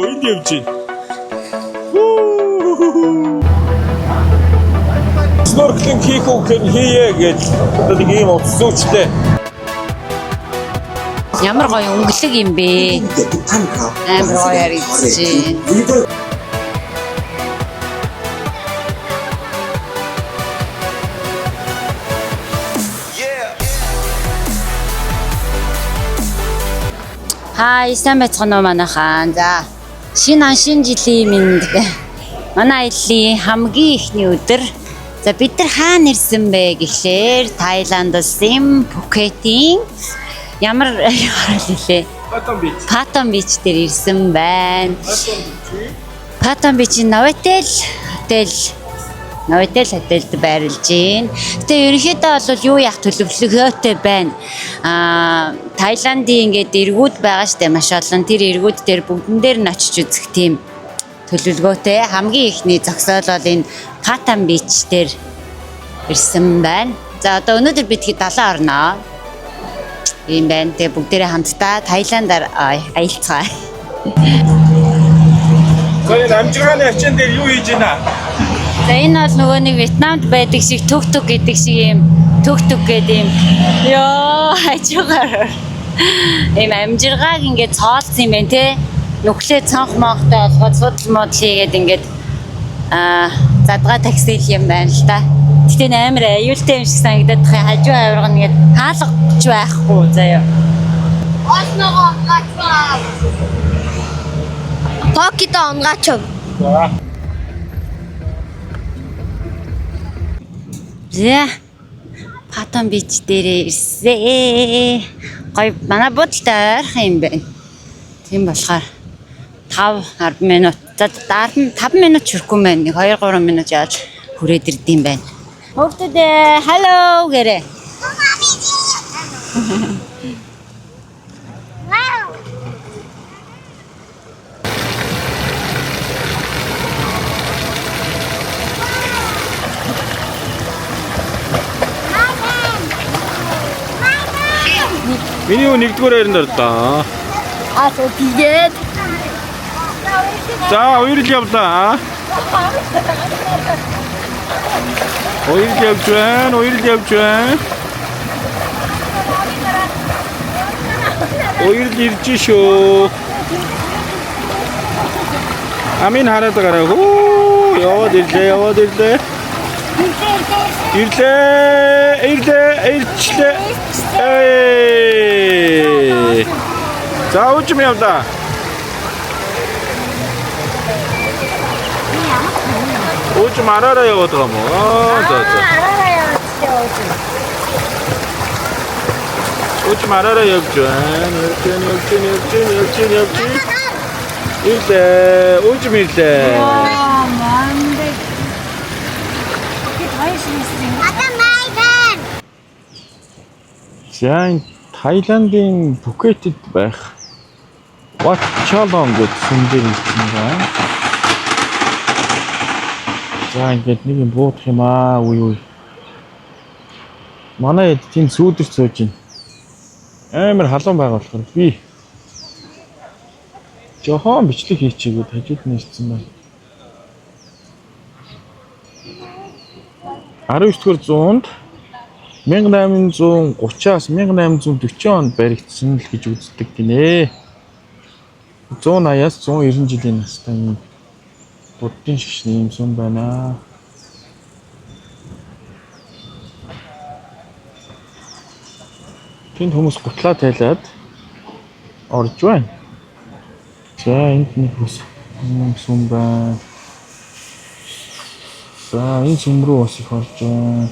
Энд явж байна. Snorkeling хийх үү гэх хийе гэж одоо нэг ийм утас зүүчтэй. Ямар гоё өнгөлөг юм бэ? Амар гоё харагдаж байна. Хай, сайн байцгаана уу манайхаа. За, шинэ он шинэ жилийн мэнд. Манай аяллаа хамгийн эхний өдөр. За, бид нар хаана ирсэн бэ гэхлээр Таиланд улсын Пхукетийн ямар хэлээ? Патон бич. Патон бич дээр ирсэн байна. Патон бич. Патон бичийн Novotel хотел Novotel хотелд байрлаж байна. Гэтэ ерөнхийдөө бол юу яах төлөвлөгөөтэй байна. Таиландын ингээд эргүүд байгаа штэ маш олон. Тэр эргүүд дээр бүгдэн дээр нь очиж үзэх тийм төлөвлөгөөтэй. Хамгийн ихний зогсоол бол энэ Патон бич дээр ирсэн байна. За одоо өнөөдөр бид хэд далайн орноо. Ийм байна. Тэгээ бүгдээрээ хамтдаа Таиландаар аялцгаая. За энэ амжиргааны ачаан дээр юу хийж байна? За энэ бол нөгөө нэг Вьетнамд байдаг шиг түг түг гэдэг шиг юм түг түг гэдэг юм. Йоо хажуугаар ийм амжиргааг ингээд цоолсон юм байна те. Нүхлээ цонх моохтой олгоод судал модал хийгээд ингээд задгаа такси л юм байна л та. Гэтэ амар аюултай юм шиг санагдаад тах юм. Хажуу авирга нь ингээд хаалгач байхгүй заяа. Олногоо онгоочваа. Покито онгоочв. За. За. Патон бич дээрээ ирсэн. Гоё манай буудалтай ойрхон юм байна. Тийм болохоор 5 10 минут. За 5 минут чүрхгүй юм байна. Нэг 2 3 минут яваад хүрээд ирд юм байна. Хүүхдүүд hello гэрээ. Миний хүн нэгдүгээр хайранд орлоо. А суу тэгээд За уярл явлаа. Уярл явж байна, уярл явж байна. Уярл ирж шүү. Амин хараад гараа. Хөө яваад ирлээ, яваад ирлээ. Ирлээ, ирлээ, ирчлээ. Эй! За үжим явлаа. Үжим араараа яваад байгаа юм уу? Аа, за за. Араараа яваад ууж. Үжим араараа явж байна. Явж байна, явж байна, явж байна, явж байна, явж байна. Ирлээ, үжим ирлээ. Аа, мандэ. Бид хоёр шивсэн. Одоо майдан. За энэ Таиландын Пхукетэд байх Wat Chalong гэдэг сүм дээр ирсэн байна. За ингээд нэг юм буудах юм аа үе үе. Манай хэд тийм сүүдэр сууж байна. Амар халуун байгаа болохоор би жохон бичлэг хийчихгээд хажууд нь ирсэн байна. 19-р зуунд 1830-аас 1840 онд баригдсан л гэж үздэг гинэ. 180-аас 190 жилийн настай юм буддын шашны юм сүм байна. Тэнд хүмүүс гутлаа тайлаад орж байна. За энд нэг хүмүүс юм сүм байна. За энэ сүм рүү бас их орж байна.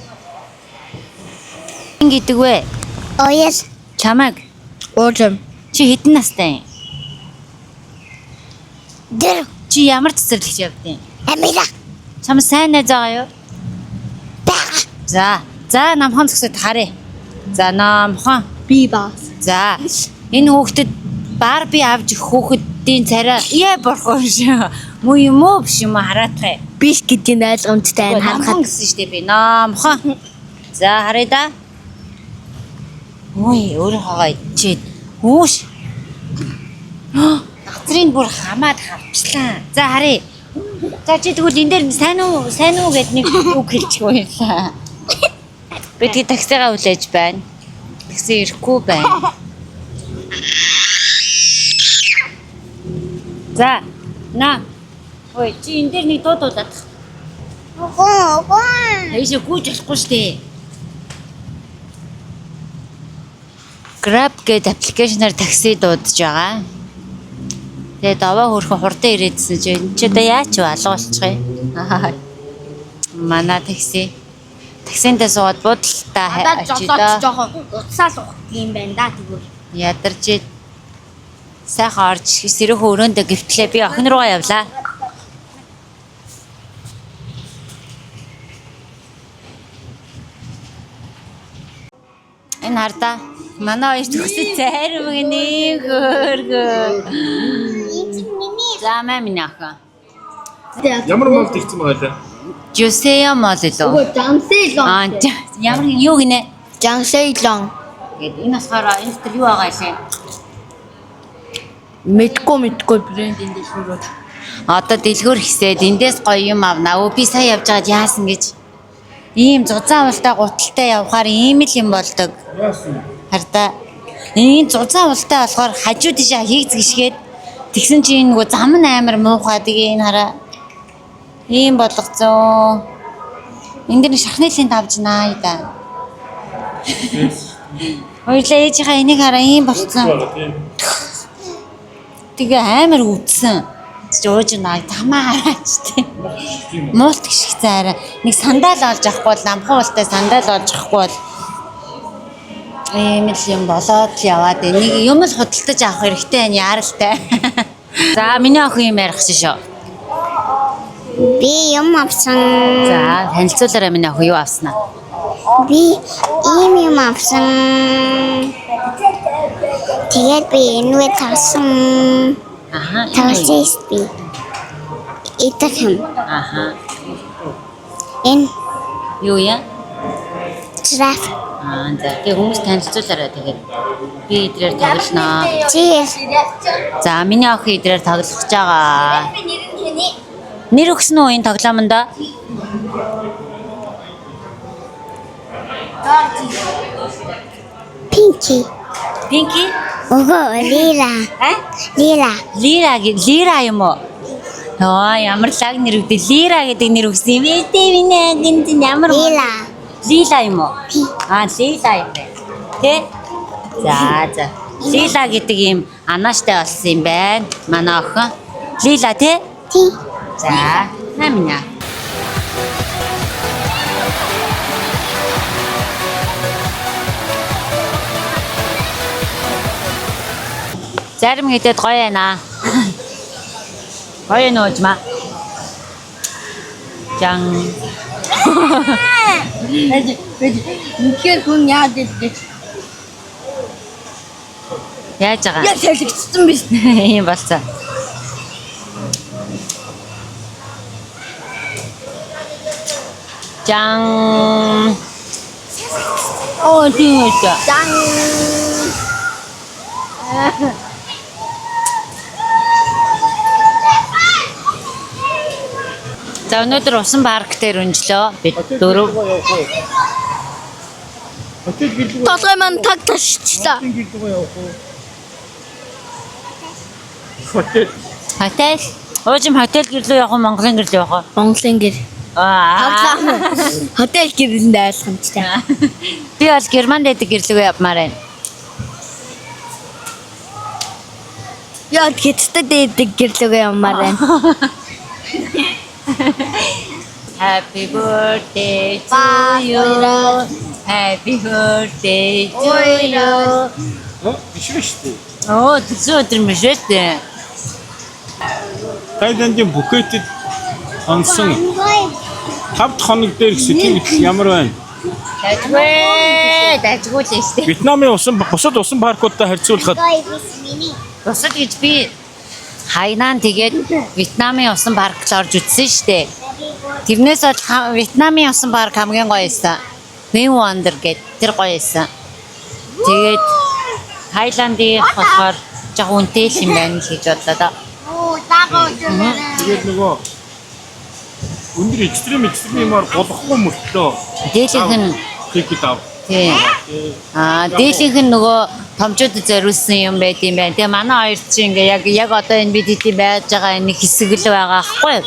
Ин гэдэг вэ? Оял. Чамайг Уужим. чи хэдэн настай юм? Дэр. Чи ямар цэцэрлэгч явдیں۔ Амила. Чам сайн найз байгаа юу? Бага. За. За намхан зөксөд харъя. За намхан. Би бас. За энэ хүүхдэд Барби авч өгөх хүүхэдийн царай яа бурхан шүү. Муу юм уу биш юм уу хараадах юм. Биш гэдэг нь ойлгомжтой байна Намхан харахад. гэсэн шүү дээ би. Намхан. За харъя да. Ой өөрийнхоогоо ичээд хүүш. Газрын бүр хамаад хавчлаа. За харъя. За чи тэгвэл энэ дээр сайн уу, сайн уу гэд нэг үг хэлчих байлаа. Би тэг таксигаа хүлээж байна. Такси ирэхгүй байна. За, на. Ой, чи энэ дээр нэг дуу дуулаад. Үгүй үгүй. Ийшээ гүйж болохгүй шүү дээ. Grab гэдэг application аар такси дуудаж байгаа. Тэгээд овоо хөрхөн хурдан ирээдсэн чи энэ чи одоо яач вэ? Алга болчих юм. Манай такси. Таксиндээ суугаад буудалтаа Надад очие жолооч доо. жоохон уцаал ухдаг юм байна да тэгвэл. Ядарч сайхан орж сэрүүхэн өрөөндөө гівтлээ би охин руугаа явлаа. Энэ хардаа манай хоёр төгсөж зарим нэг хөөргөө. За маа миний охин. Ямар mall д ирсэн байгаа лээ? Жусея mall илүү. Үгүй Жансейлон. Аа ямар юу гинэ? Жансейлон. Гэт энэ болохоор энэ дотор юу байгаа лээ? Мэдгүй мэдгүй брэндийн дэлгүүрүүд. Одоо дэлгүүр хисээд эндээс гоё юм авна. Өө би сая явж байгаад яасан гэж. Ийм зузаан ултай гуталтай явхаар ийм л юм болдог. Яасан? Хардаа. Энэ зузаан ултай болохоор хажуу тийшээ хийгц гიშгээд тэгсэн чинь нөгөө зам нь амар муухай тэгээ энэ хараа. Ийм болгоцсон. Энэ дэр нэг шахны лент авч наа да. Хоёлаа ээжийнхаа энийг хараа ийм болцсон. Тийм. Тэгээ амар өвдсөн. Чи ууж наа тамаа хараач тий. Муулт гიშгцэн арай. Нэг сандал олж авахгүй бол намхан уултай сандал олж авахгүй бол ийм л юм болоод л яваад байна. Нэг юм л худалдаж авах хэрэгтэй байна яаралтай. За миний охин юм ярих шиг шүү. Би юм авсан. За танилцуулаарай миний охин юу авснаа. Би ийм юм авсан. Тэгээд би энэвэ тавсан. Аха. Тавсан би. Идэх юм. Аха. Энэ Юу яа? жираф. Аа за тэгээ хүмүүс танилцуулаарай тэгээд. Би эдрээр тоглоно. Чи За миний охин эдрээр тоглох гэж байгаа. Нэр өгсөн үү энэ тоглоомонд? Пинки. Пинки? Үгүй Лила. А? Лила. Лира Лира юм уу? Аа ямар лаг нэр өгдөө. Лира гэдэг нэр өгсөн юм ээ. Тэ миний ангинд ямар Лила. Лила юм уу? Аа Лила юм байна. Тэ? За за. Лила гэдэг ийм анааштай болсон юм байна. Манай охин. Лила тэ? Тий. За. Намина. Зарим хэдэд гоё байна. Гоё нууж ма. Жан. Үнэхээр хүн яад гэж. Яаж байгаа? Яг солигдсон биз. Ийм болсон. Жан. Оо тийм үү. Жан. За өнөөдөр усан парк дээр өнжлөө. Бид дөрөв Хотел гэлдэг. Толгой маань таг ташчлаа. Хотел гэлдэг явах уу? Хотел. хотел. Уужим хотел гэрлүү явах уу, Монголын гэрлүү явах уу? Монголын гэр. Аа. Хотел гэрэнд ойлгомжтой. Би бол Германд байдаг гэрлүүгээ явмаар байна. Яа хятадд байдаг гэрлүүгээ явмаар байна. Happy birthday to you. Happy birthday to you. Оо, биш үү шүү дээ. Оо, төсөн өдөр юм шүү дээ. Таиландын Пхукетэд хонсон 5 хоног дээр сэтгэл ямар байна? Дажгүй, дажгүй л шүү дээ. Вьетнамын усан бусад усан паркуудтай харьцуулахад Бусад гэж би Хайнан тэгээд Вьетнамын усан паркт орж үзсэн шүү дээ. Тэрнээс бол Вьетнамын усан парк хамгийн гоё байсан. Win Wonder гэдэг тэр гоё байсан. Тэгээд Таиландын болохоор Жог үнэтэй л юм байна л гэж бодлоо доо. Тэгээд нөгөө өндөр extreme юмар болохгүй мөртлөө Дээлийнх нь ticket ав. тийм. Аа, дээлийнх нь нөгөө томчуудад зориулсан юм байд юм байна. Тэгээ манай хоёр чинь ингээ яг одоо энэ бид хэдийн байж байгаа энэ хэсэг л байгаа аахгүй юу?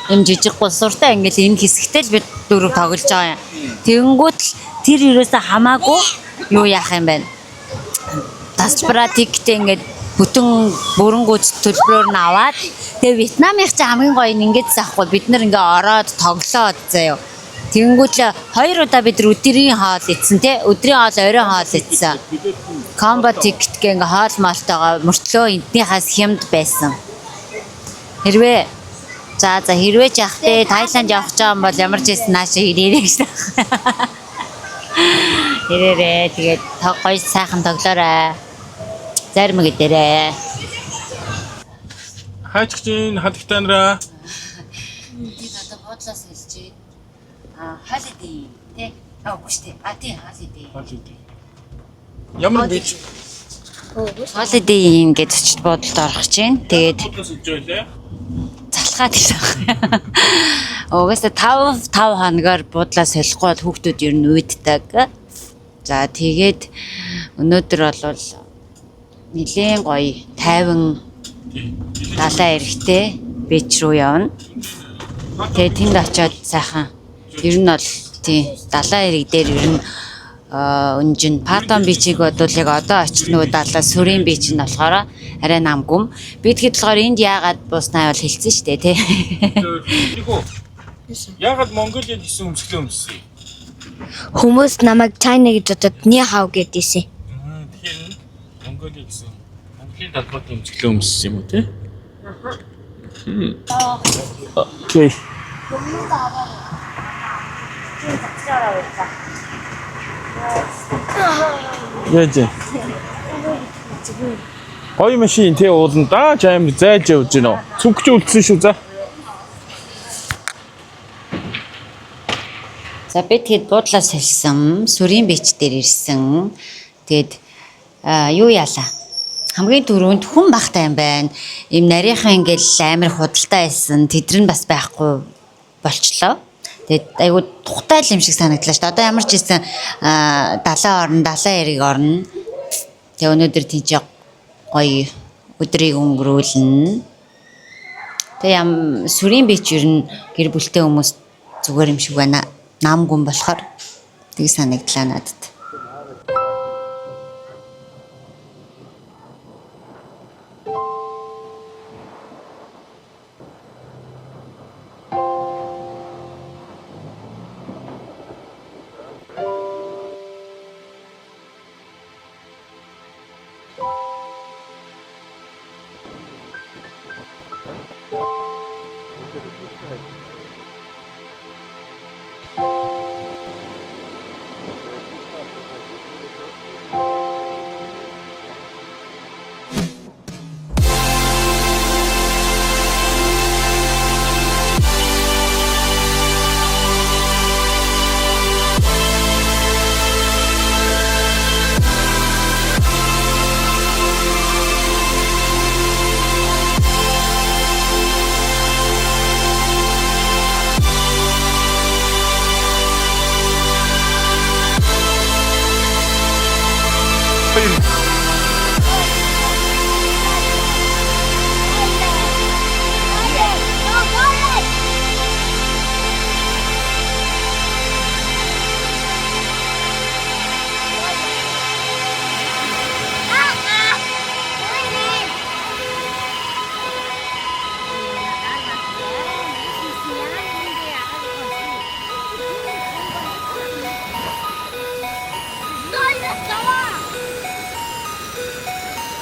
Юм жижиг гулсууртай ингээл энэ хэсэгтэй л бид дөрөв тоглож байгаа юм. Тэгэнгүүт л тэр ерөөсөө хамаагүй юу яах юм бэ? Тасалбараа ticket ээ ингээд бүтэн бүрэн гүйц төлбөрөөр нь аваад тэгээ Вьетнамынх чинь хамгийн гоё нь ингээд заахгүй бид нар ингээ ороод тоглоод заяо. Тэгэнгүүт л хоёр удаа бид нар өдрийн хоол идсэн тий өдрийн хоол оройн хоол идсэн. Combo ticket гэ ингээ хоол моолтойгоо мөртлөө энднийхээс хямд байсан. Хэрвээ за хэрвээ ч явах те Таиланд явах гэж байгаа юм бол ямар ч байсан наашаа ирээрэй гэж. Ирээрээ тэгээд гоё сайхан тоглоорой. Зарим гэдэрээ. Хайчих чинь хадагтай нараа. Тэгээд одоо буудлаас хэлж аа holiday тий. Аа үгүй шүү дээ. А тий holiday. Ямар бич? Holiday Inn гэж очиж буудалд орох гэж байна. Тэгээд Буудлаас иж байлаа. залхаад ирсэн. Угаасаа 5 5 хоногоор буудлаа солихгүй бол хүүхдүүд ер нь уйддаг. За тэгээд өнөөдөр бол нэлээд гоё тайван далайн эрэгтэй beach руу явна. Тэгээд тэнд очиод сайхан ер нь бол тий далайн эрэг дээр ер нь өнжин Патон beach ийг бодвол яг одоо очих нөгөө далай сүрийн beach нь болохоор арай намгүм. Би тэгэхэд болохоор энд яагаад бууснаа бол хэлсэн шүү дээ тий. Тэргүү. Яагаад Монголиад гэсэн өмсгөлөө өмссөн юм? Хүмүүс намайг China гэж бодоод 你好 гэдээсэн. Тэгэхээр нь Монголиа гэсэн Монголын талбайд өмсгөлөө өмссөн юм уу те? Аа. Окей. Яаж? Гоё машин те уулан да амар зайлж явж гинөө. Цүнхч үлдсэн шүү за. За би тэгэд буудлаа сольсон. Сүрийн beach дээр ирсэн. Тэгээд юу яалаа? Хамгийн түрүүнд хүн багтай юм байна. Им нарийнхан ингээл амар худалдаа байсан. Тэдэр нь бас байхгүй болчлоо. Тэгээд айгу тухтай л юм шиг санагдлаа шүү дээ. Одоо ямар ч байсан далайн орно, далайн эрэг орно. Тэгээ өнөөдөр тийч гоё өдрийг өнгөрүүлнэ. Тэгээ ям сүрийн beach ер нь гэр бүлтэй хүмүүс зүгээр юм шиг байна. Нам гүн болохоор тийг санагдлаа надад.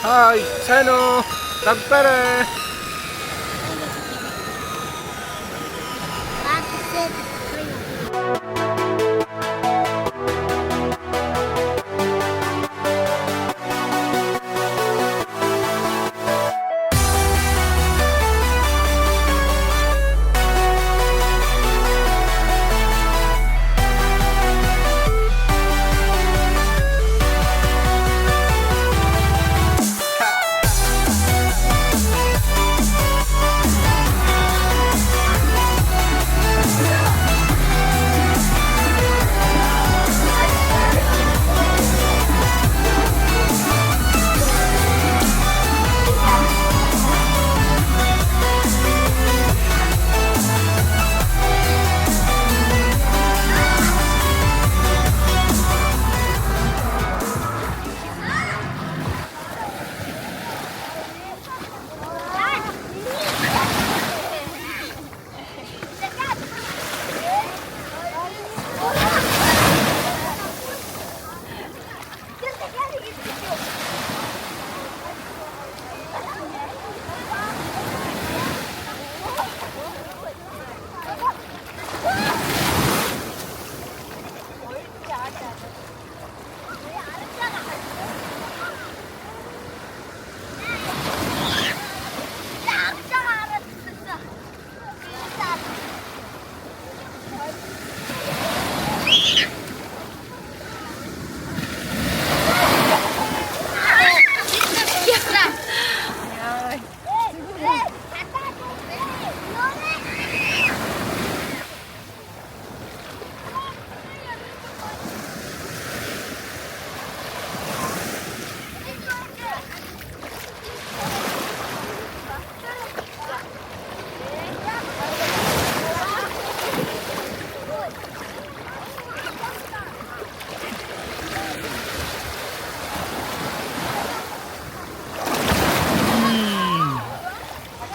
Хай, сайн уу? Талбараа.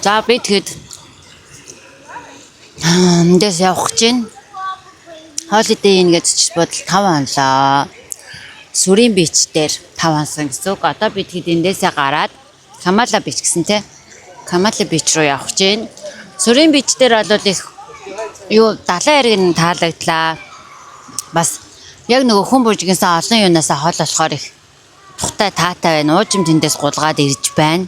За, би тэгэхэд эндээс явах гэж байна. Holiday Inn гэж ч бодол 5 хонлоо. Surin Beach дээр 5 хонсон гэсэн үг. Одоо би тэгэхэд эндээсээ гараад Kamala Beach гэсэн те. Kamala Beach руу явах гэж байна. Surin Beach дээр бол их юу далайн эрэг нь таалагдлаа. Бас яг нөгөө хүн бүжгэнсэн олон юунасаа хол болохоор их тухтай таатай байна. Уужим тэндээс гулгаад ирж байна.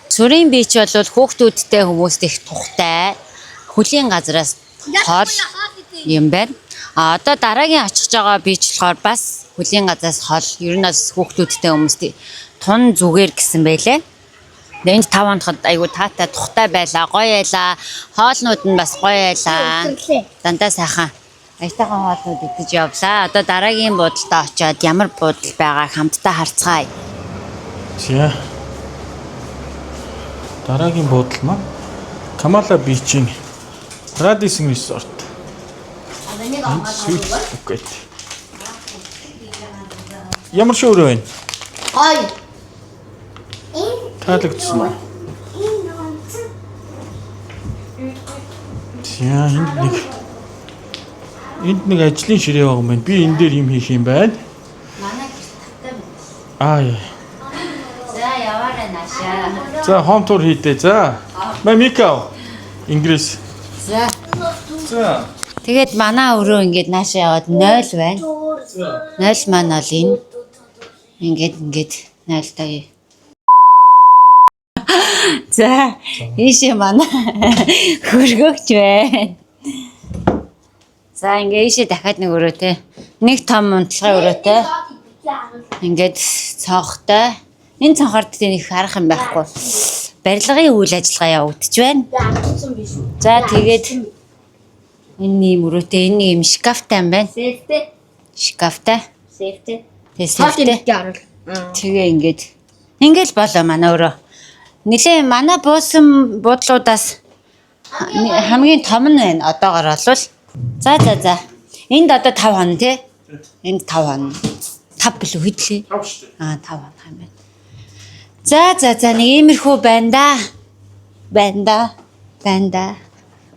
Surin Beach бол хүүхдүүдтэй хүмүүст их тухтай хөлийн газраас хол юм байна. А одоо дараагийн очих байгаа beach болохоор бас хөлийн газраас хол, ер нь бас хүүхдүүдтэй хүмүүст тун зүгээр гэсэн байлээ. Тэгээ энд 5 хоноход айгу таатай тухтай байлаа, гоё байлаа. Хоолнууд нь бас гоё байлаа. Дандаа сайхан. Аятайхан хоолнууд идэж явлаа. Одоо дараагийн буудалдаа очиод ямар буудал байгааг хамтдаа харцгаая. За. Дараагийн буудал маань Kamala Beach-ийн Radisson Resort. Энд Suite Phuket. Ямар шөөрөө байна? Гоё. Таалагдсан уу? За, энд нэг ажлын ширээ байгаа юм байна. Би энэ дээр юм хийх юм байна. Манай гэрт тавтай байна. Аа яа. За, яваарай наашаа. За, home tour хийдэ. За. Маа Микао. Инглис. За. За. Тэгээд манай өрөө ингээд наашаа яваад 0 байна. 0 маань бол энэ. Ингээд 0 таа. За, ийшээ манай хөргөгч байна. За, ингээ ийшээ дахиад нэг өрөөтэй. Нэг том унтлагын өрөөтэй. Ингээд цонхтой. Энэ цонхоор тийм их харах юм байхгүй. Барилгын үйл ажиллагаа явагдаж байна. За, тэгээд энэ ийм өрөөтэй, энэ ийм шкафтай юм байна. Safe тэй. Шкафтай. Safe тэй. Тэгээ safe тэй. Оруулах. Тэгээ ингээд ингээл болоо манай өрөө. Нилээ манай буусан буудлуудаас хамгийн том нь байна одоогор болвол. За. Энд одоо 5 хоног тий? Энд 5 хоног. 5 билүү хэдлээ? 5 шүү дээ. Аа, 5 хоног юм байна. За, нэг иймэрхүү байна да. Байна да. Байна да.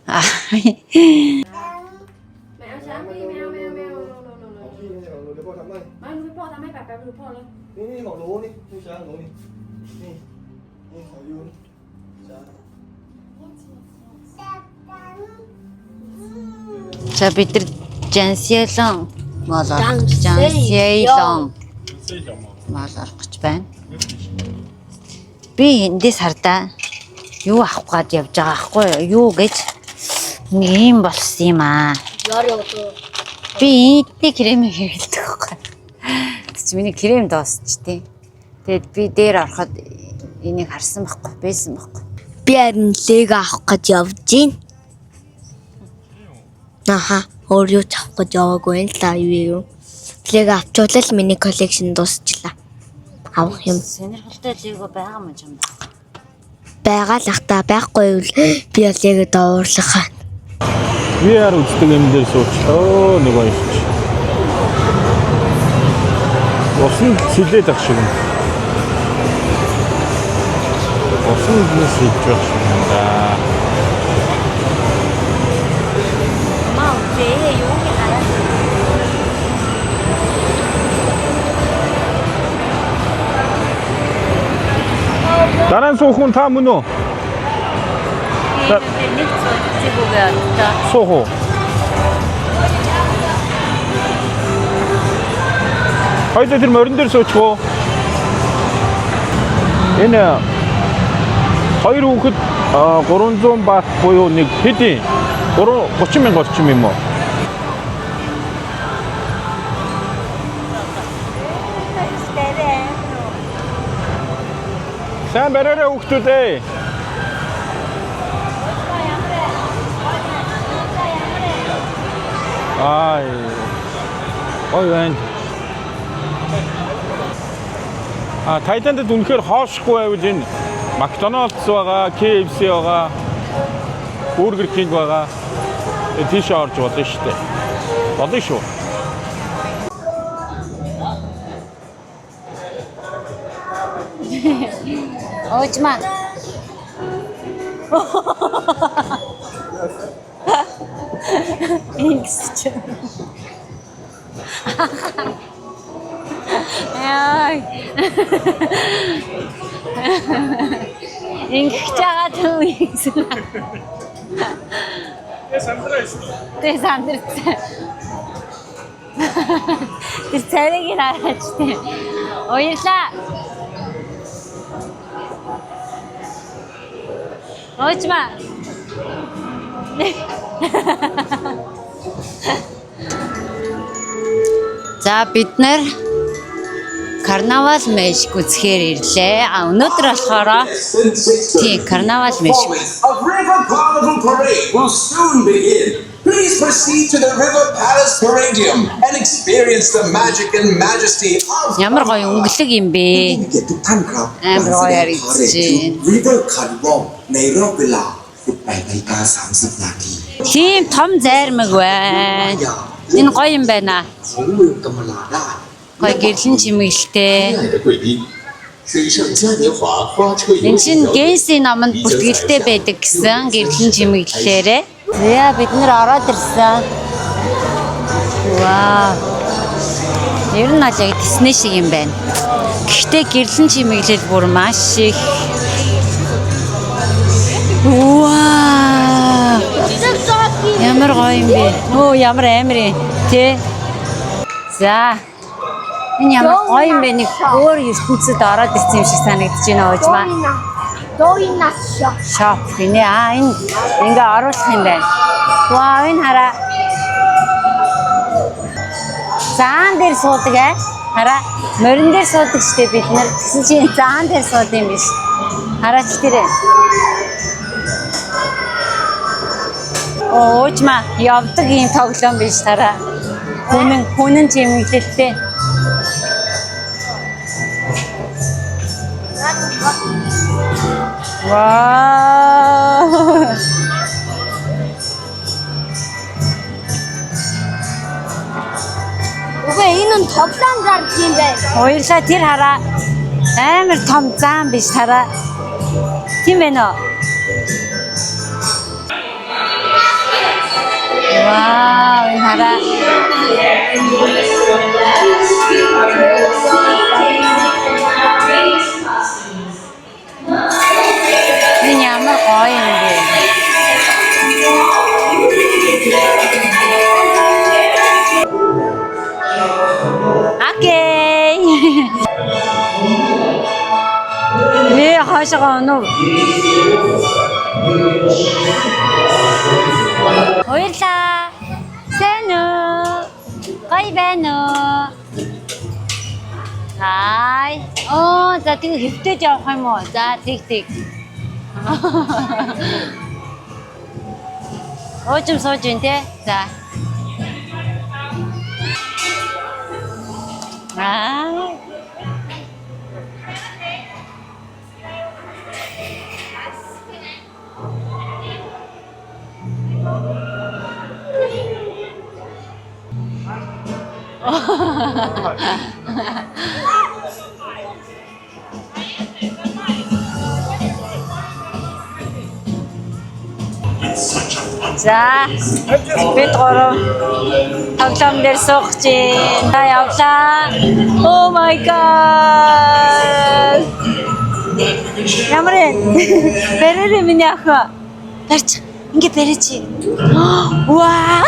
Аа. ไม่พ่อทำให้ไปไปดูพ่อเลย นี่นี่ของหนูนี่นี่ช้างหนูนี่นี่นี่ของยูนช้าง За, бид нар Жансиалон mall орох гэж Жансиалон mall орох гэж байна. Би эндээс хардаа юу авах гээд явж байгаа хгүй юу юу гэж нэг юм болсон юм аа. Би энэний кремийг хэрэглэдэг байхгүй. Тэг чи миний крем дуусч тий. Тэгээд би дээр ороход энийг харсан байхгүй байсан байхгүй. Би харин Lego авах гэж явж гин. Аха, өөр юу ч авах гэж яваагүй юм л та юу юу. Lego авчвал л миний collection дуусчлаа. Авах юм Сонирхолтой Lego байгаа юм чамд. байгаа л ах та, байхгүй бол би бол Lego дуурлах. VR үздэг юм дээр суучлаа. Нэг хоёрч. Усан сэлээд ах шиг юм. Усан нь сэлж байх шиг юм да. Маа зээ юу хараа. Дараа нь суух хүн та мөн үү? Нэг цуцыг үгээ одоо. Суух уу? Хоёул тэр морин дээр суучих уу? Энэ хоёр хүүхэд 300 бат буюу нэг хэдийн 3 30 мянга орчим юм уу? Сайн бариарай хүүхдүүд ээ. Ай. Ой байна. А Таиландд үнэхээр хоошгүй байвал энэ McDonald's байгаа, KFC байгаа, Burger King байгаа. Тэгээ тийшээ орж болно шүү дээ. Болно шүү. Уужмаа. Ингэс чи. Яа. Ингэх чагаа төв ингэсэн. Тэ сандарсан. Тэр царайг нь хараач тэ. Уярлаа. Уужмаа. За бид нар Карнавал Magic үзэхээр ирлээ. А өнөөдөр болохоор тий Карнавал Magic. Of River Carnival Parade will soon begin. Please proceed to the River Palace Paradium and experience the magic and majesty of Ямар гоё өнгөлөг юм бэ? ผู้มีเกียรติทุกท่านครับ Амар การแสดง гоё พาเหรด харагдаж ชุด байна. River Carnival ในรอบเวลา 18นาฬิกา30 นาที Тийм том зайрмаг байна. Энэ гоё юм байна. ของเมืองกำมลาได้ Гоё гэрлэн чимэглэлтэй. 亲爱的贵宾，水上嘉年华花车游 Энд 行 чинь 表演 Гэнсийн номонд бүртгэлтэй байдаг гэсэн гэрлэн чимэглэлээрээ. За бид нэр ороод ирсэн. Вау. Ер нь бол яг Дисней шиг юм байна. Гэхдээ гэрлэн чимэглэл бүр маш их. Вау. Ямар гоё юм бэ? Өө ямар амар юм. Тэ? За. Энэ ямар гоё юм бэ? Нэг өөр ертөнцид ороод ирсэн юм шиг санагдаж байна уужмаа. Дойна shop. Shop гинэ. Аа энэ ингээ оруулах юм байна. Вау энэ хараа. Заан дээр суудаг аа. Хараа морин дээр суудаг штэ бид нар. Тэгсэн чинь заан дээр сууд юм биш. Хараач тэрэ. Уужма явдаг юм тоглоом биш хараа. Хүнэн хүнэн чимэглэлтэй. Вау. Үгүй энэ нь тоглоом зарж юм байна. Уялаа тэр хараа амар том зам биш хараа. Тийм байна уу? Вау, энэ хараа. Энэ ямар гоё юм бэ? Окей. Нэ хаашаа онов. Баярлаа. Сайн уу? Гоё байна уу? Хай. Оо, за тэгээ хэвтэж явах юм уу? За, тэг тэг. Уужим сууж ин тэ? За. Аа. За бид гурав тоглоом дээр суух чинь. За явлаа. Oh my god. Ямар вэ? Бараарэ миний охин. Барьч. Ингээ бариач. Вау.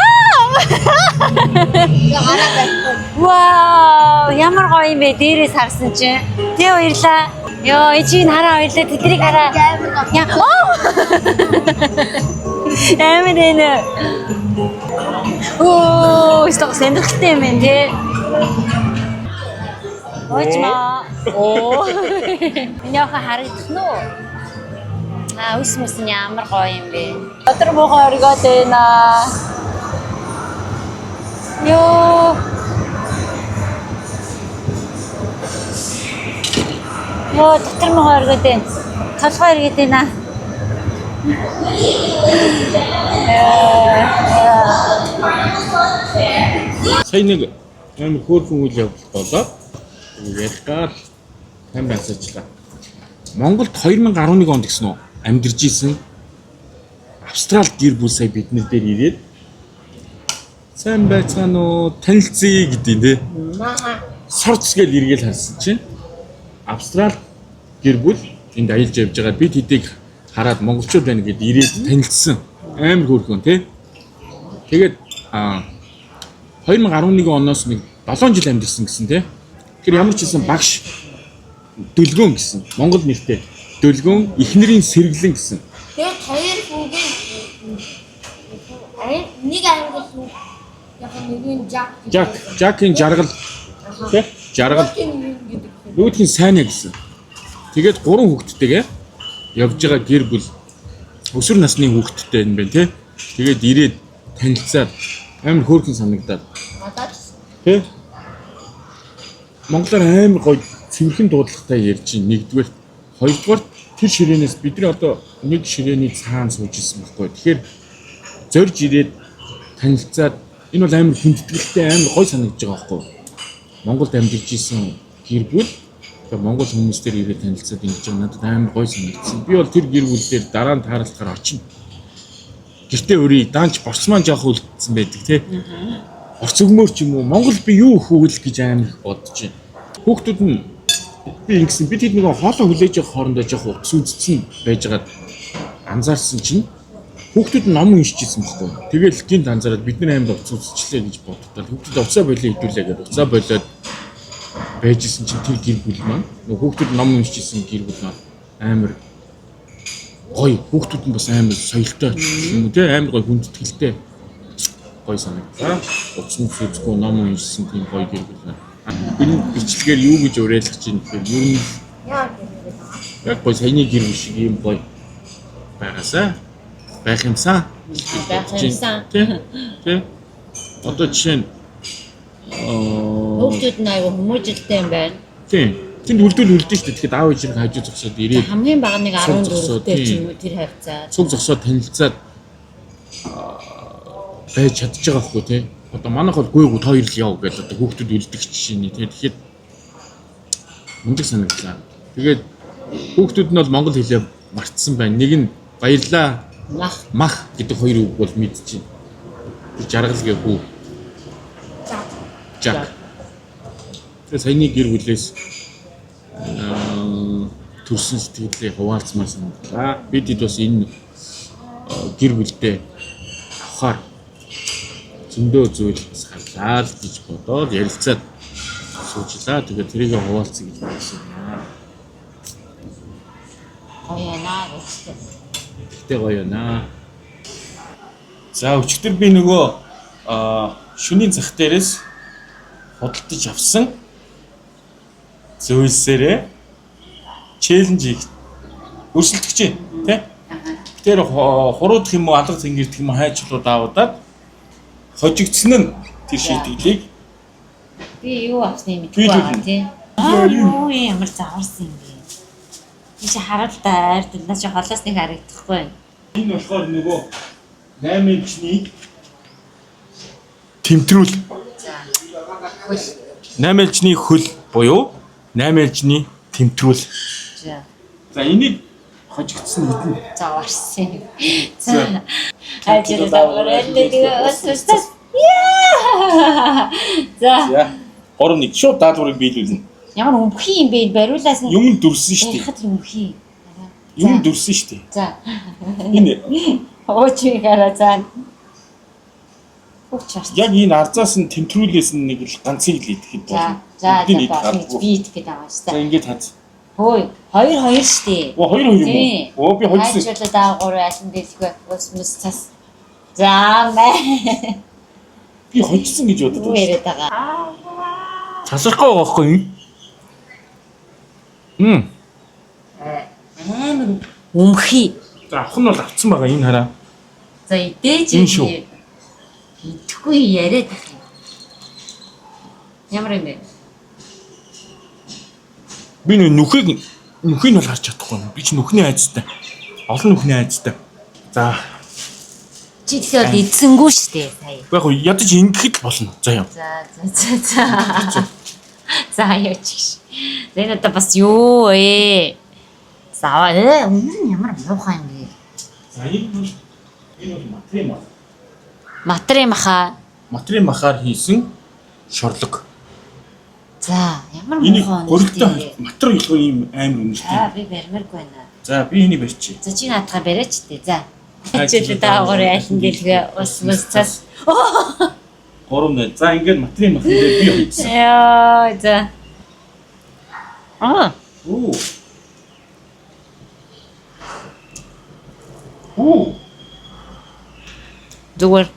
Вау, ямар гоё юм бэ? Дээрээс харсан чинь. Тэ баярлаа. Йоо, эцгийг хараа баярлаа. Тэдрийг хараа. Яа. Оо! Амар энэ. Оо, өстө сонирхолтой юм байна тий. Уужмаа. Оо. Миний охин харагдах нь уу? Аа, үс мэс нь ямар гоё юм бэ? Өдөр муухай оргиод байна. Йоо. Йоо, дотор муухай оргиод байна. Толгой эргээд байна. Сая нэг амар хөөрхөн үйл явдал болоод ярих гал камер асаачлаа. Монголд 2011 онд гэсэн үү амьдарч исэн Австрал гэр бүл сая бид нар дээр ирээд сайн байцгаана уу, танилцъя гэдэг тий. Сорц гэл эргээл харсан чинь Австрал гэр бүл энд аялж явж байгаа. Бид хэдийг хараад монголчууд байна гэд ирээд танилцсан. Амар хөөрхөн тий. Тэгээд 2011 оноос нэг 7 жил амьдэрсэн гэсэн тий. Тэр ямар ч гэсэн багш Дөлгөөн гэсэн. Монгол нэртэй. Дөлгөөн эхнэрийн сэргэлэн гэсэн. Тэгээд хоёр хүүгийн нэг англи хүү яг нэг нь Жак. Жак, Жакийн жаргал тий? Жаргал. Нөгөөх нь сайн гэсэн. Тэгээд гурван хүүхэдтэйгээ явж байгаа гэр бүл өсвөр насны хүүхэдтэй юм байна тий. Тэгээд ирээд танилцаад амар хөөрхөн санагдаад. Тий? Монголоор амар гоё цэвэрхэн дуудлагатай ярьж байна нэгдүгээр. Хоёрдугаар тэр ширээнээс бидний одоо нэг ширээний цаана сууж исэн байхгүй. Тэгэхээр зорж ирээд танилцаад энэ бол амар хүндэтгэлтэй амар гоё санагдаж байгаа байхгүй. Монголд амьдарч исэн гэр бүл тэгээ Монгол хүмүүс дээр ирээд танилцаад ингэж байгаа надад амар гоё санагдсан. Би бол тэр гэр бүл дээр дараа нь тааралдахаар очино. Гэртээ өрий даанч борц маань жоох үлдсэн байдаг тий. Орц өгмөр ч юм уу Монгол би юу өгөх вэ гэж амар их бодож байна. Хүүхдүүд нь би ингэсэн бид хэд нэг хоолоо хүлээж авах хоорондоо жоох утас үзсэн байжгаад анзаарсан чинь хүүхдүүд нь ном уншиж ирсэн байхгүй. Тэгэл гинт анзаараад бид нар амар утас үзчихлээ гэж боддоо. Хүүхдүүд уцаа болио хэдүүлээ гэдээ уцаа болиод байж исэн чинь тэр гэр бүл маань нөгөө хүүхдүүд ном уншиж исэн гэр бүл маань амар гоё хүүхдүүд нь бас амар соёлтой юм уу те амар гоё хүндэтгэлтэй гоё санагдлаа. Утас нь үзэхгүй ном уншсан тийм гоё гэр бүл маань. Энэ бичлэгээр юу гэж уриалах чинь гэхээр ер нь яг гоё саяны гэр бүл шиг ийм гоё байгаасаа байх юмсан. Байх юмсан. Тий. Тий. Одоо жишээ нь Хүүхдүүд нь айгүй хүмүүжилтэй юм байна. Тийм. Тэнд үлдүүл үлдэн шүү дээ. Тэгэхээр аав ээж нь хажуу зогсоод ирээд Хамгийн бага нэг Цуг зогсоод, 14-тэй ч тийм. юм уу тэр хавцаа. цуг зогсоод танилцаад байж чадж байгаа хгүй тий. Одоо манайх бол гүйгүү та хоёр л яв гэж одоо хүүхдүүд үлдэх жишээ нь тий. Тэгэхээр мундаг санагдлаа. Тэгээд хүүхдүүд нь бол монгол хэлээ мартсан байна. Нэг нь баярлаа Мах. мах гэдэг хоёр үг бол мэдчихэв. Тэр жаргал гэ хүү. Жак. Тэгээ саяны гэр бүлээс төрсэн сэтгэлээ хуваалцмаар санагдлаа. Бид хэд бас энэ гэр бүлдээ авахар зөндөө зүйл бас харлаа л гэж бодоод ярилцаад суужлаа. Тэгээ тэрийг хуваалцъя гэж бодсон юм аа. Гоё яана гэж. Тэгтээ гоё байна. За өчигдөр би нөгөө шөнийн зах дээрээс худалдаж авсан зүйлсээрээ challenge хийх өрсөлдөх чинь тий. Тэр хуруудах юм уу алга цэнгэрдэх юм уу хайчлууд аавдаад хожигдсон нь тэр шийтгэлийг Би юу авсныг мэдэхгүй байгаа тий. Аа юу ямар заварсан юм бэ? Би чи хараад та айр дандаа чи холоос нэг харагдахгүй. Энэ болохоор нөгөө 8 инчний тэмтрүүл. Хөл. 8 элжний хөл буюу 8 элжний тэмтрүүл. За. За энийг хожигдсон хэдэн Заварсан юм. За. Ажил заварсан. Тэгээ ус ус. Яа! За. За 3 1 шууд даалгаврыг биелүүлнэ. Ямар өмхий юм бэ? Бариулаас нь Юм дүрсэн шүү дээ. ярихад өмхий. Юм дүрсэн шүү дээ. За. Энэ Ууч гараа за. Ууч харц. яг энэ арзаас нь тэмтрүүлээс нь нэг л ганцыг л идэхэд За. болно. За за Бүгдийг идэх болно гэж аргагүй. би идэх гээд байгаа шүү За дээ. ингээд хаз. Хөөе, 2 2 шүү дээ. Оо 2 2 юм Тийм. уу? Оо би хожсон. Хайчуулаад аа гурав алин дэлхүү ус мөс цас. За мэ. Би хожсон гэж бодод Юу байна. яриад байгаа? Тасрахгүй байгаа байхгүй юу? Мм. Амар өмхий. За авах нь бол авцсан байгаа энэ хараа. За идэж Энэ шүү. Идэхгүй яриад ах юм. Ямар юм бэ? Би нэ нүхийг нүхийг нь бол харж чадахгүй юм. Би чи нүхний айцтай. Олон нүхний айцтай. За Чи тэгэхээр бол идсэнгүү шүү дээ сая. яг хөө ядаж ингэхэд л болно. За яа. За за за за. За юу ч гэж. За энэ одоо бас юу ээ? Аваа ээ өмнө нь ямар муухай юм бэ? За энэ бол матрын мах. Матрын маха. Матрын махаар хийсэн шорлог. За ямар Энийг муухай горигтой матар гэлгүй ийм амар үнэртэй. За би баримаргүй байна. За би энийг барьчих. За чи наадхаа бариач тээ. За. Хичээлээ даагуур айлан дэлгээ ус мус цас. 3 0. За ингээд матрын махан дээр би хийсэн. Йоо за. Аа. Оо. Оо. Зүгээр.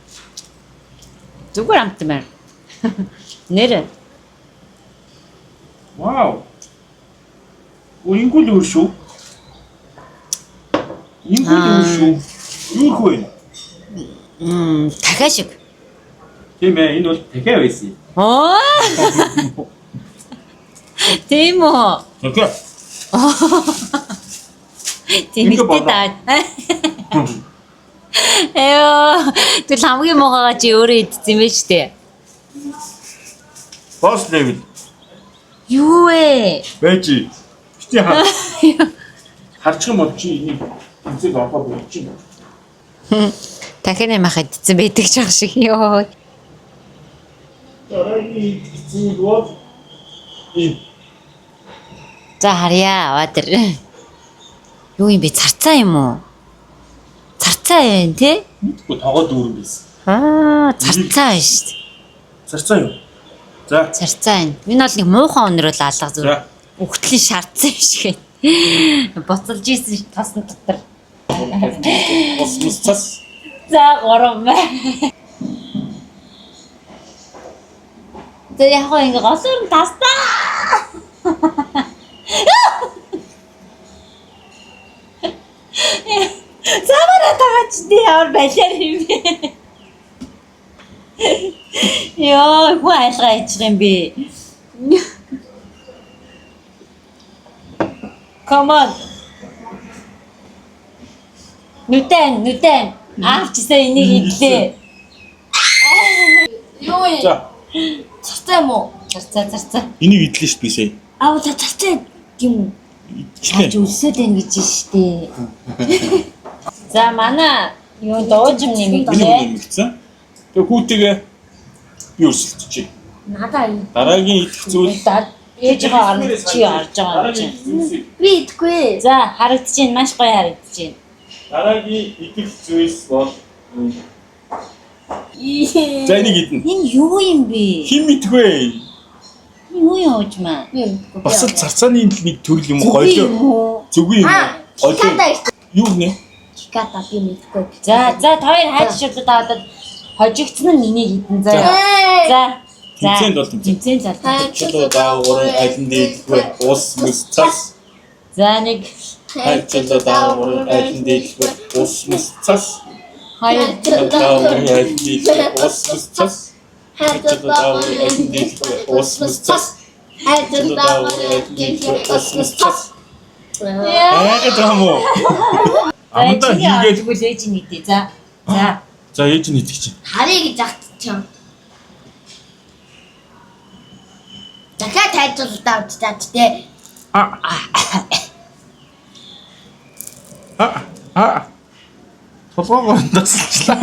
Зүгээр амтмаар. Нэр. Вау. Оо ингүүл өөр шүү. Ингүүл өөр шүү. Юу хөө вэ? Дахиа шиг. Тийм ээ, энэ бол дахиа байсан. Оо. Тийм үү? Дахиа. Тийм Ингээ үү болоо. та. Эё, тэгэл хамгийн муухайгаа чи өөрөө идсэн юм байна штэ. Boss level. Юу вэ? Байж. Бити хаа. Харчих юм бол чи энийг тэмцээд орохоо болж байна. Дахин мах идсэн байдаг ч ах шиг ёо. Дараагийн зүйл бол энэ. За харъя аваад ир. Юу юм бэ? Царцаа юм уу? Царцаа юм тий? Мэдгүй тогоо дүүрэн байсан. Аа, царцаа байна шүү дээ. Царцаа юу? За. Царцаа юм. Энэ бол нэг муухай өнөрөл алга зүр. За. Өгтлэн шаардсан юм шиг байна. Буцалж исэн тосон дотор. Ус мус цас. За 3. За яг гоо ингээ голоор нь тастаа. Замаараа тагаач тий ямар балиар юм бэ? Йоо, хүн айлгаа хийчих юм бэ? Come on. Нүдэн, нүдэн. Аавчсаа энийг идлээ. Юу юм? За. Царцаа юм уу? Царцаа, царцаа. Энийг идлээ шүү дээ би сая. Аа та царцаа юм уу? Чаж өлсөд байна гэж штэ. За манай юу дуужим Энийг нэмэгдлээ. нэмэгдсэн. Тэгээ хүүтэйгээ би өрсөлдөж. Надаа Дараагийн идэх зүйл Ээжийнхээ оронд чи орж байгаа юм чинь. би идэхгүй. За харагдаж байна, маш гоё харагдаж байна. Дараагийн идэх зүйлс бол За энийг идэнэ. Энэ юу юм бэ? Хин мэдэх вэ? Энэ юу юм уужмаа? Би идэхгүй. Бас л царцааны нэг төрөл юм уу Зүгий гойлоо. юм уу? Зүгүй юм уу? Гойлоо. Киката ирсэн. Юу гинэ? Киката би мэдэхгүй. За за та хоёр хайж шүлээд аваад хожигдсон нь энийг идэн заяа. За. За. Тэмцээнд бол тэмцээн. Тэмцээнд бол. Чөлөө даавар аль нийлгүй ус мэс цас. За нэг Чөлөө даавар аль нийлгүй ус мэс цас. хоёр Чөлөө даавар аль нийлгүй ус мэс цас. Чөлөө даавар аль нийлгүй ус мэс цас. Чөлөө даавар аль нийлгүй ус мэс цас. Айгаад байгаа юм уу? Амдаа хийгээд тэгвэл ээж нь идэ. За. За. За ээж нь идэх чинь. Харъя гэж ахтчих. Дахиад тайлбарлаа авчдаа тэ. А. А. А. Толгоогоор тасалчлаа.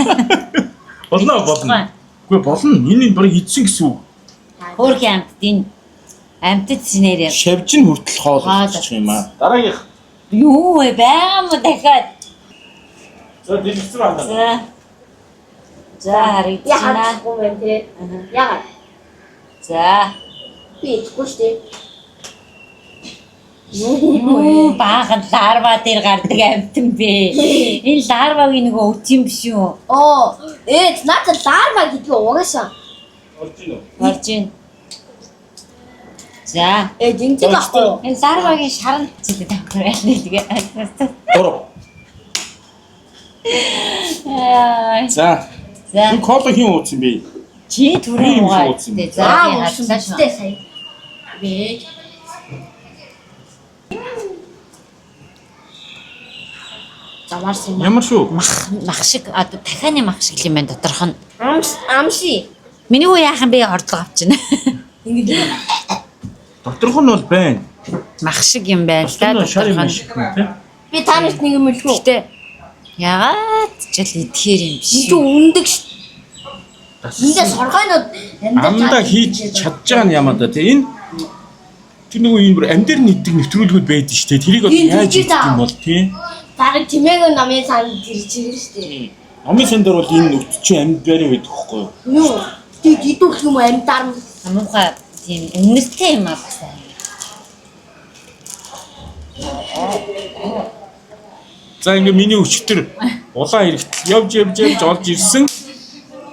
Болно болно. Үгүй болно. Энэ нь барыг идсэн гэсэн үг. Хөөрхөн амтд энэ амтд шинээрээ. Шавж нь хүртэл хоол Хоол болчих юм аа. Дараагийнх. Юу вэ? Байгаа юм уу дахиад? За дэлгэцэр хандаа. За. За харагдчихна. Яагаад байна те? Яагаад? За. Би идэхгүй шүү дээ. Юу баахан ларва дээр гардаг амтан бэ? Энэ ларвагийн нөгөө өт юм биш үү? Оо, ээ надад ларва гэдэг угаасаа. Орж ийн үү? Орж ийн. За. Ээ динжиг байхгүй юу? Энэ ларвагийн шаран чилээ тавхар байлаа тэгээ. Дуруу. Аа. За. За. Энэ кола хин ууцсан бэ? Чи Би түрүү юм уугаа. ууцсан. За Аа, би хардлаа шүү. шүү. Сая. Би Замаарсан юм. Ямар шүү? Мах мах шиг одоо дахианы мах шиг л юм байна доторх нь. Амс амши. Миний хүү яахан бэ хордлого авчихна. Доторх нь бол байна. Мах шиг юм байна л да Доторх нь шар доторх юм нь. шиг юм тий. Би та нарт нэг юм хэлэх үү? Гэтэ ягаад ч л идэхээр юм Энд биш. чи үндэг ш. Эндээ соргойнод Амдаа хийж чадж байгаа нь ямаа да тий. Энэ тэр нөгөө энэ бүр ам дээр нийтдэг нэвтрүүлгүүд байдаг шүү дээ. Тэрийг одоо Энэ яаж тийж хийх юм бол тий. Бараг чимээг намын сан тэр чигээр шүү дээ. Номын сан дээр бол энэ өт чинь амьд байрын байдаг байхгүй юу? Юу? Тэг идүүх юм уу амьдаар нь. Муухай тийм үнэртэй юм а бас аа. За ингээ миний өчтөр улаан хэрэгтэл явж явж явж олж ирсэн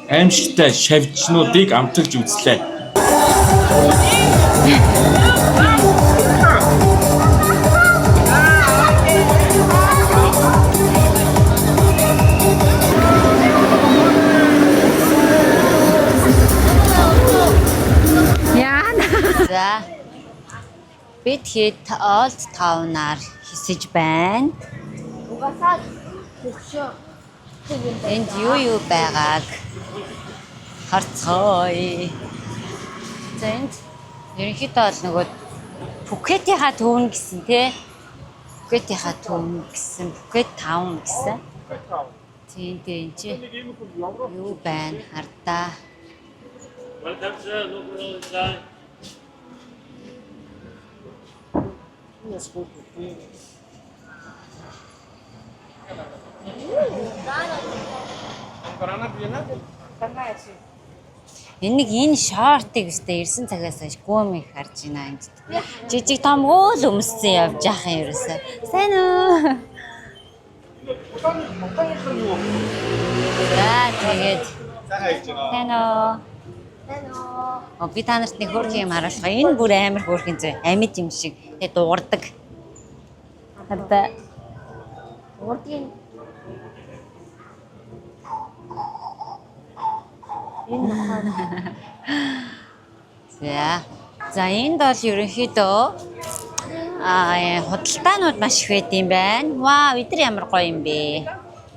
аимшигтай шавжнуудыг амталж үзлээ. Яана. За. Бид хэд Old Town-аар хэсэж байна. Угаасаа хөгшөө. Энд юу юу байгааг харцгаая. За энд ерөнхийдөө бол нөгөө Пхукетийнхаа төвн гэсэн тий. Пхукетийнхаа төвн гэсэн, Пхукет таун гэсэн. Тийм тий энэ чи юу байна хардаа. Энэ нэг энэ шортыг өстэй ирсэн цагаас хойш гүм их харж байна энд. Жижиг томгоо л өмссөн явж яах юм ерөөсөө. Сайн уу? За тэгээд сайн уу? Оо би та нарт нэг хөөрхөн юм харуулах. Энэ бүр амар хөөрхөн зүй. Амьд юм шиг. Тэгээ дуурдаг. Хардаа. Урдын За. За энд бол ерөнхийдөө худалдаанууд маш их байд юм байна. Вау, эдгээр ямар гоё юм бэ.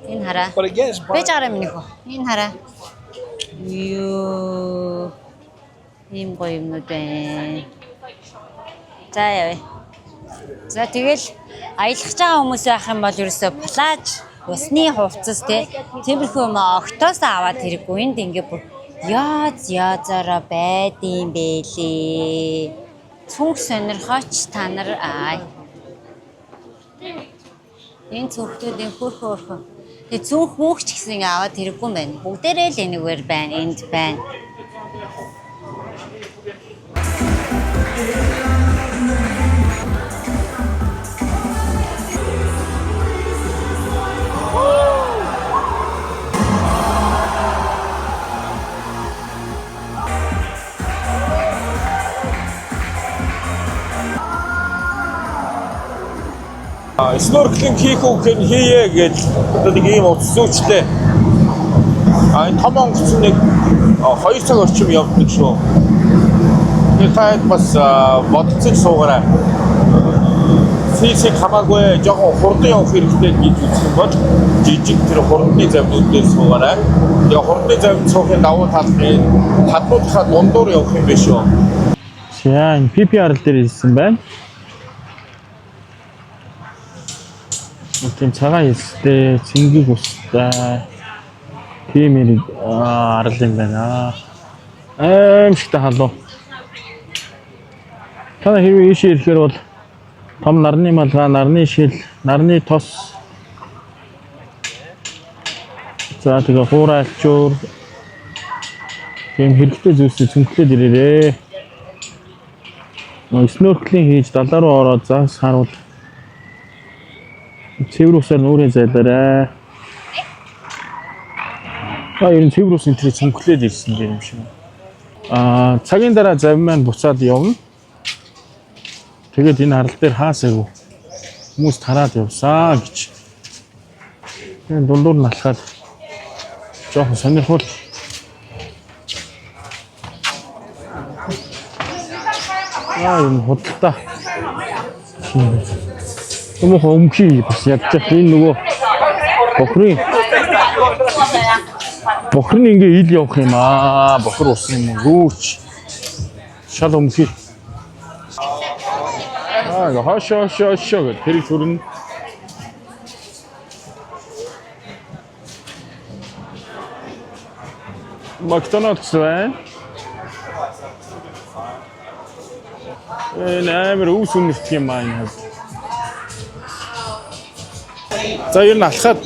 Энэ хараа. Бэж гараа миний хөө. Энэ хараа. Юу. Ийм гоё юмнууд байна. За явъя. За тэгэл аялах байгаа хүмүүс байх юм бол ерөөсөө плаж, усны хувцас те тиймэрхүү юм огтоос аваад хэрэггүй энд ингээ бүр яаз яазаараа байдсан бэлээ. Цүнх сонирхооч та нар аа. Энэ цүнхтүүдийн хөрхөн хөрхөн. Тэгээ цүнх мөнх ч гэсэн ингээ аваад хэрэггүй юм байна. Бүгдээрээ л энэгээр байна, энд байна. Snorkeling хийх үү гэх нь хийе гэж одоо нэг ийм утас зүүчлээ. А энэ том онгоц нэг 2 цаг орчим явдаг шүү. Тэгэхээр та хэд бас бодолцож суугаарай. Физик хамаагүй жоохон хурдан явах хэрэгтэй гэж үзэх юм бол жижиг тэр хурдны завнууд дээр суугаарай. Тэгээ хурдны завнд суухын давуу тал нь талбуудынхаа дундуур явах юм биш үү? За энэ PPR дээр ирсэн байна. Нэг тийм цагаан хэлстэй, цэнгэг устай тийм хэрэг арал юм байна. Аимшигтай халуун. Та нар хэрвээ ийшээ ирэхээр бол том нарны малгай, нарны шил, нарны тос. За тэгээ хуурай альчуур тийм хэрэгтэй зүйлсийг цүнхлээд ирээрээ. Нөгөө snorkeling хийж далаа руу ороод загас харуул цэвэр усаар нүрийн зайлаарай. А ер нь цэвэр ус энэ тэрийг цүнхлээд ирсэн гэх юм шиг. Аа цагийн дараа завь маань буцаад явна. Тэгээд энэ харал дээр хаасаагүй хүмүүс тараад явсаа гэж. Тэгээд дундуур нь алхаад жоохон сонирхол. Аа юм худалдаа. Юм өмхий бас ядчих энэ нөгөө бохрын бохор нь ингээ ил явах юм аа. Бохор ус юм уу? Юуч. Шал өмхий. Аа ингээ хошоо хошоо хошоо гэх тэр төрн. McDonald's байна. Энэ амар өвс үнэртэх юм аа энэ хавьд. За ер нь алхаад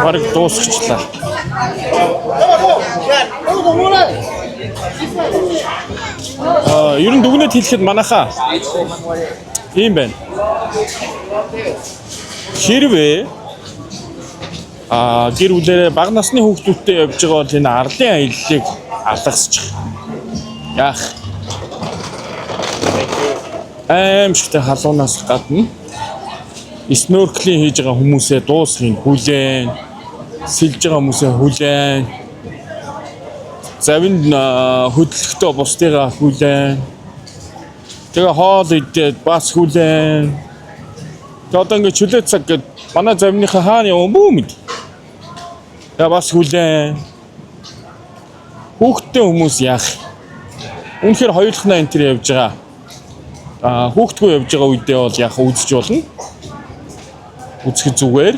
бараг дуусгачлаа. Аа, ер нь дүгнэлт хэлэхэд манайхаа ийм байна. Хэрвээ гэр бүлээрээ бага насны хүүхдүүдтэй явж байгаа бол энэ арлын аяллыг алгасчих. Яах? Аимшигтай халуунаас гадна сноркелинг хийж байгаа хүмүүсээ дуусахыг хүлээн, сэлж байгаа хүмүүсээ хүлээн, завинд хөдлөхдөө бусдыгаа хүлээн. Тэгээ хоол идээд бас хүлээн. Тэгээ одоо ингээд чөлөө цаг гээд манай завныхаа хаана явсан бүү мэд. Тэгээ бас хүлээн. Хүүхдтэй хүмүүс яах? Үнэхээр хоёулахнаа энэ төр явж байгаа. Хүүхдгүй явж байгаа үедээ бол яах үзэж болно. Үзэх зүгээр.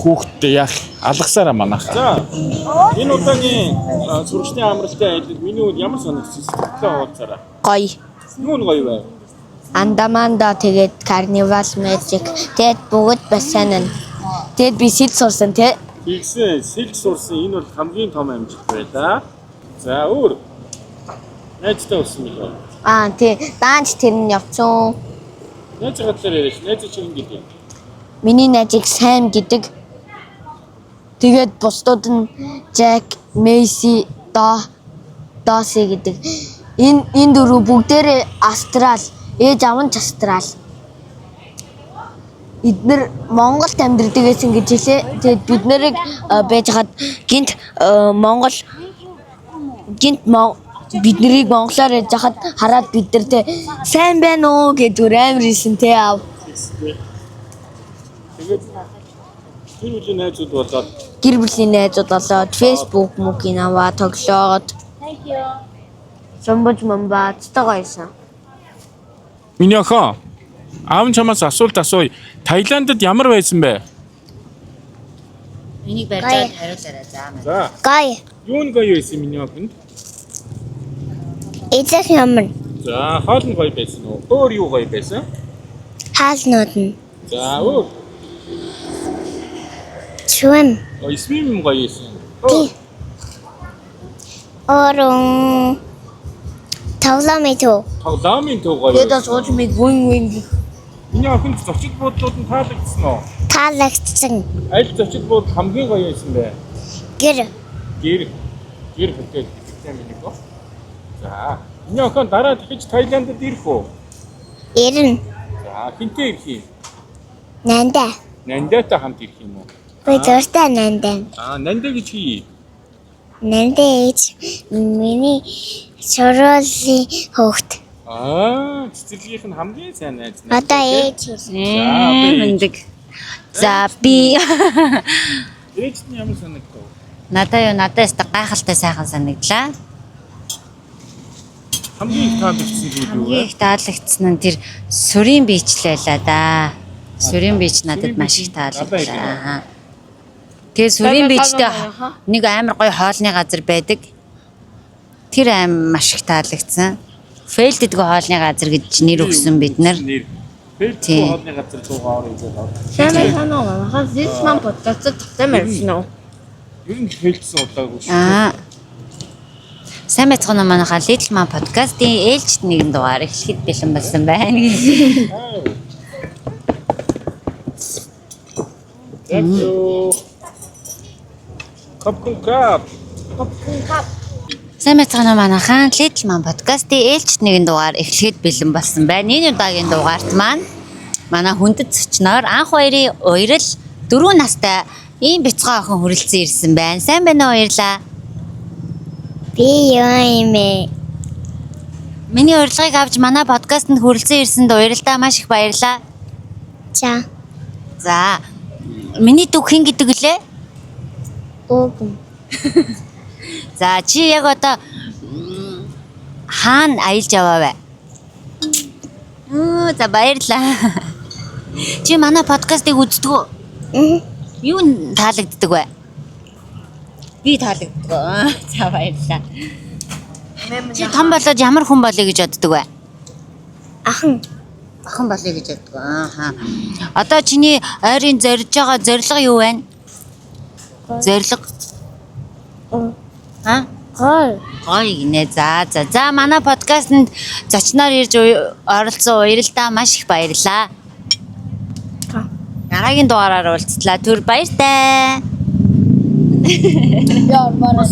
Хүүхдтэй яах алгасаараа манайхаа. За энэ удаагийн сургалтын амралтын аялал миний хувьд ямар санагдсан сэтгэлээ хуваалцаарай. Гоё. Юу нь гоё вэ? Андаманда тэгээд Carnival Magic тэгээд бүгд бас сайн байна. Тэгээд би сэл сурсан тий. Тэгсэн сэлж сурсан энэ бол хамгийн том амжилт байлаа. За өөр найзтай болсон мэлээ. Аа тий. Даанч тэр нь явцсан. Найзынхаа талаар яриач. Найз чинь хэн гэдэг юм? Миний найзыг Сэм гэдэг. Тэгээд бусдууд нь Jack, Messi, Доси гэдэг. Энэ дөрөв бүгдээрээ Австрал, ээж аав нь ч Австрал. Эднэр Монголд амьдардаг гэсэн гэж хэлээ. Тэгээд бид нарыг байж хаад гинт Монгол гинт бид нарыг монголоор ярьж хахад хараад бид нар те сайн байна уу гэж бүр амар исэн те аав. Тэгээд тэр үеийн найзууд болоод Гэр бүлийн найзууд болоод Facebook мөгийн аваа тоглоод. Thank you. Сумбаж мамба цэцтэй гоёсэн. Миний охин аав нь чамаас асуулт асууя. Таиландд ямар байсан бэ? Энийг барьж аваад хариулаарай. За маа. За Гоё. юу нь гоё байсан миний охинд? Эзэх юм нь. За хоол нь гоё байсан уу? Өөр юу гоё байсан? Хаалнууд нь. За өөр Swim. Swim гоё байсан. Тий. Орон. Тоглоомын төв. Тоглоомын төв гоё Тэгээд байсан. бас ууж миг вин вин гэх. Миний охинд зочид буудлууд нь таалагдсан уу? Таалагдсан. Аль зочид буудал хамгийн гоё байсан бэ? Гэр. Гэр хотел гэдэг юм нэг. За миний охин дараа дахиж Таиландд ирэх үү? Ирнэ. За хинтээ ирэх юм? Нандаа. Нандаатай хамт ирэх юм уу? Би дуртай нандаа. Нандаа гэж хий. Нандаа ээж миний сургуулийн хүүхэд. Цэцэрлэгийнх нь хамгийн сайн найз. Одоо ээж хэлнэ. За, Мэндэг. За би Ээжд нь ямар санагдав? надаа юу надаа өстө гайхалтай сайхан санагдлаа. Хамгийн их таалагдсан зүйл юу Хамгийн вэ? их таалагдсан нь тэр сүрийн бич л байлаа да. Сүрийн бич надад маш их таалагдлаа. Тэгээ сүрийн бичтэй нэг амар гоё хоолны газар байдаг. Тэр аим маш их таалагдсан. Фэлдэдгүй хоолны газар гэж нэр өгсөн бид нар. Нэр. Фэлддгүй Тийм. хоолны газар руугаа орё гэж байна. Сайн байна уу? Манайхан Зисман подкаст тавтай ярьсан уу? Ер нь фэлдсэн удаагүй шүү. Сайн байцгаана уу манайхаа Little Man podcast-ийн ээлжит нэгэн дугаар эхлэхэд бэлэн болсон байна. Thank you. Капкун кап. Сайн байцгаана уу манайхаа Little Man podcast-ийн ээлжит нэгэн дугаар эхлэхэд бэлэн болсон байна. Энэ удаагийн дугаарт маань манай хүндэт зочноор анх хоёрын уярл 4 настай ийм бяцхан охин хүрэлцэн ирсэн байна. Сайн байна уу уярлаа? Би юу юм бэ? Миний урилгыг авч манай подкастэнд хүрэлцэн ирсэнд уяралдаа маш их баярлалаа. За. За миний дүү хэн гэдэг лээ? Үгүй. За чи яг одоо хаана аялж яваа вэ? За баярлалаа. Чи манай подкастыг үздэг үү? Мм. Юу н таалагддаг вэ? Би таалагддаг. За баярлалаа. Чи том болоод ямар хүн болъё гэж боддог вэ? Ахан. Охин болъё гэж боддог. Ааха. Одоо чиний ойрын зорж байгаа зорилго юу вэ? Зорилго? Аа? Гол. Гоё гинэ. За за. За манай подкастэнд зочноор ирж оролцсон уяралдаа маш их баярлалаа. Дараагийн дугаараар уулзлаа. Түр баяртай. Яа, мараа.